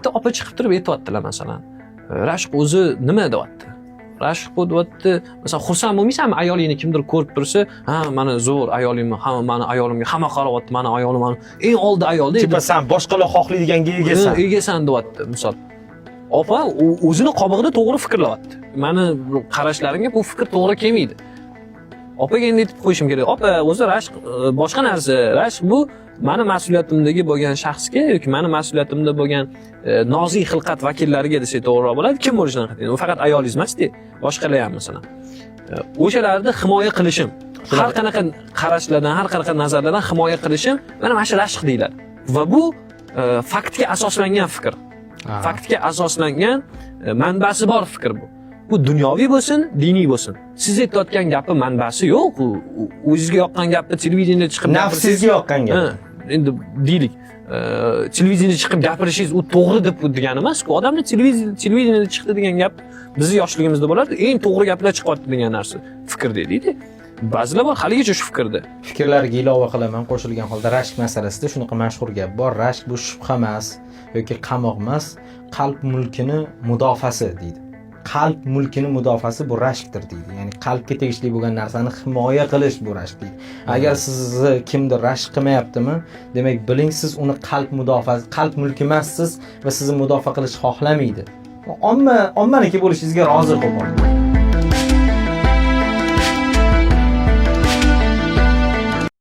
Bitta opa chiqib turib aytyaptilar, masalan, rashk o'zi nima deyapti, rashk bu deyapti. Masalan, xursand bo'lmaysanmi, ayolingni kimdir ko'rib tursa, "Ha, mana zo'r ayolimni, hamma mani ayolimga hamma qarayapti, mani ayolim mani eng oldi ayolda." Типа san boshqalar xohlaydiganga egasan. Egasan deyapti. Misol, opa o'zini qobig'ida to'g'ri fikrlayapti. Mani qarashlarimga bu fikr to'g'ri kelmaydi. Opaga endi aytib qo'yishim kerak: opa, o'zi rashk boshqa narsa. Rashk bu mani mas'uliyatimdagi bo'lgan shaxsga yoki mani mas'uliyatimda bo'lgan nozik xilqat vakillariga desak to'g'riroq bo'ladi. Kim bo'lishidan qat'iy nazar, u faqat ayolingiz emasda, boshqalar ham. Masalan, o'shalarni himoya qilishim, har qanaqa qarashlardan, har qanaqa nazarlardan himoya qilishim, mana shu rashk deyiladi. Va bu faktga asoslangan fikr, faktga asoslangan, manbasi bor fikr. Bu dunyoviy bo'lsin, diniy bo'lsin, siz aytayotgan gapni manbasi yo'q. O'zizga yoqqan gapni televideniyada chiqib Nafsingizga yoqqan gap. Ha, endi deylik, televideniyada chiqib gapirishingiz u to'g'ri deb degani emasku. Odamlar televideniyada chiqdi degan gap, bizni yoshligimizda bo'lardi, eng to'g'ri gaplar chiqyapti degan narsa fikrda edikda. Ba'zilar bor, haligacha shu fikrda. Fikrlarga ilova qilaman qo'shilgan holda. Rashk masalasida shunaqa mashhur gap bor: rashk bu shubha emas yoki qamoq emas, qalb mulkini mudofaasi deydi. Qalb mulkini mudofaasi bu rashkdir deydi, ya'ni qalbga tegishli bo'lgan narsani himoya qilish bu rashk deydi. Agar sizni kimdir rashk qilmayaptimi, demak, biling, siz uni qalb mudofaasi, qalb mulki emassiz va sizni mudofaa qilish xohlamaydi. Omma ommaniki bo'lishingizga rozi qo'pol.